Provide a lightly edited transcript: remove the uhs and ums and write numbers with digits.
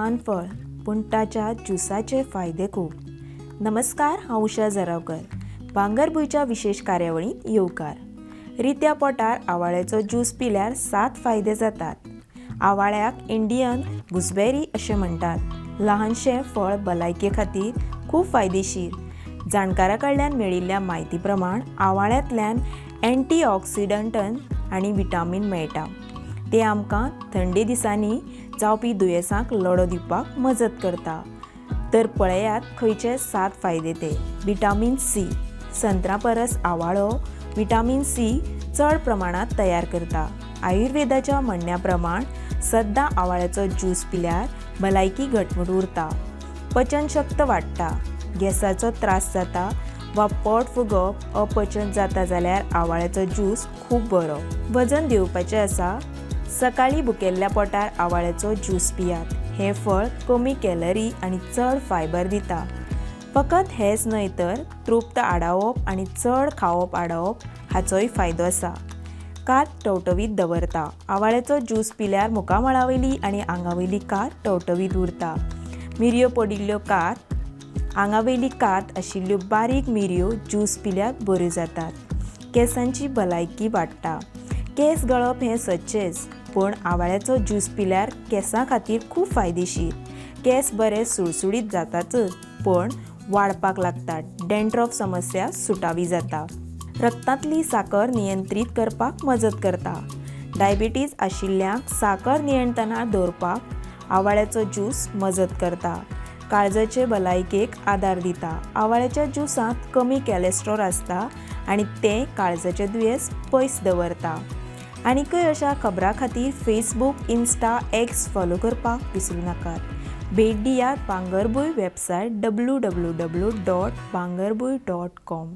ल्हान फळ, पूण ताच्या ज्युसाचे फायदे खूब. नमस्कार, हांव उषा जरावकर. भांगरभूंयच्या विशेश कार्यावळींत येवकार. रित्या पोटार आवाळ्याचो ज्यूस पिल्यार 7 फायदे जातात. आवाळ्याक इंडियन गुजबेरी अशें म्हणटात. ल्हानशें फळ भलायके खातीर खूब फायदेशीर. जाणकारा कडल्यान मेळिल्ल्या म्हायती प्रमाण आवाळ्यांतल्यान एंटीऑक्सिडंटन आनी विटामीन मेळटा. ते आमकां थंडे दिसांनी जावपी दुयेंसांक लढो दिवपाक मजत करता. तर पळयात खंयचे 7 फायदे ते. Vitamin C. संत्रा परस आवाळो विटामीन सी चड प्रमाणांत तयार करता. आयुर्वेदाच्या म्हणण्या प्रमाण सद्दां आवाळ्याचो ज्यूस पिल्यार भलायकी घटमूट उरता, पचनशक्त वाडटा. गॅसाचो त्रास जाता वा पोट फुगप, अपचन जाता जाल्यार आवाळ्याचो ज्यूस खूब बरो. वजन देंवपाचें आसा? सकाळीं भुकेल्ल्या पोटार आवाळ्याचो ज्यूस पियात. हें फळ कमी कॅलरी आनी चड फायबर दिता. फकत हेंच न्हय तर तृप्त आडावप आनी चड खावप आडावप हाचोय फायदो आसा. कात टवटवीत दवरता. आवाळ्याचो ज्यूस पिल्यार मुखामळा वयली आनी आंगा वयली कात टवटवीत उरता. मिरयो पडिल्ल्यो कात, आंगा वयली कात आशिल्ल्यो बारीक मिरयो ज्यूस पिल्यार बऱ्यो जातात. केंसांची भलायकी वाडटा. केंस गळप हें सदचेंच, पूण आवाळ्याचो ज्यूस पिल्यार केंसां खातीर खूब फायदेशीर. केंस बरे सुळसुळीत जातातच, पूण वाडपाक लागतात. डॅन्ड्रफ समस्या सुटावी जाता. रक्तांतली साकर नियंत्रीत करपाक मजत करता. डायबिटीज आशिल्ल्यांक साकर नियंत्रणांत दवरपाक आवाळ्याचो ज्यूस मजत करता. काळजाचे भलायकेक आदार दिता. आवाळ्याच्या ज्युसांत कमी कॅलेस्ट्रॉल आसता आनी तें काळजाचें दुयेंस पयस दवरता. आनीकय अशा खबरां खातीर फेसबूक, इन्स्टा, एक्स फॉलो करपाक विसरूं नाकात. भेट दियात भांगरभूंय वेबसायट www.bhangarbhuin.com.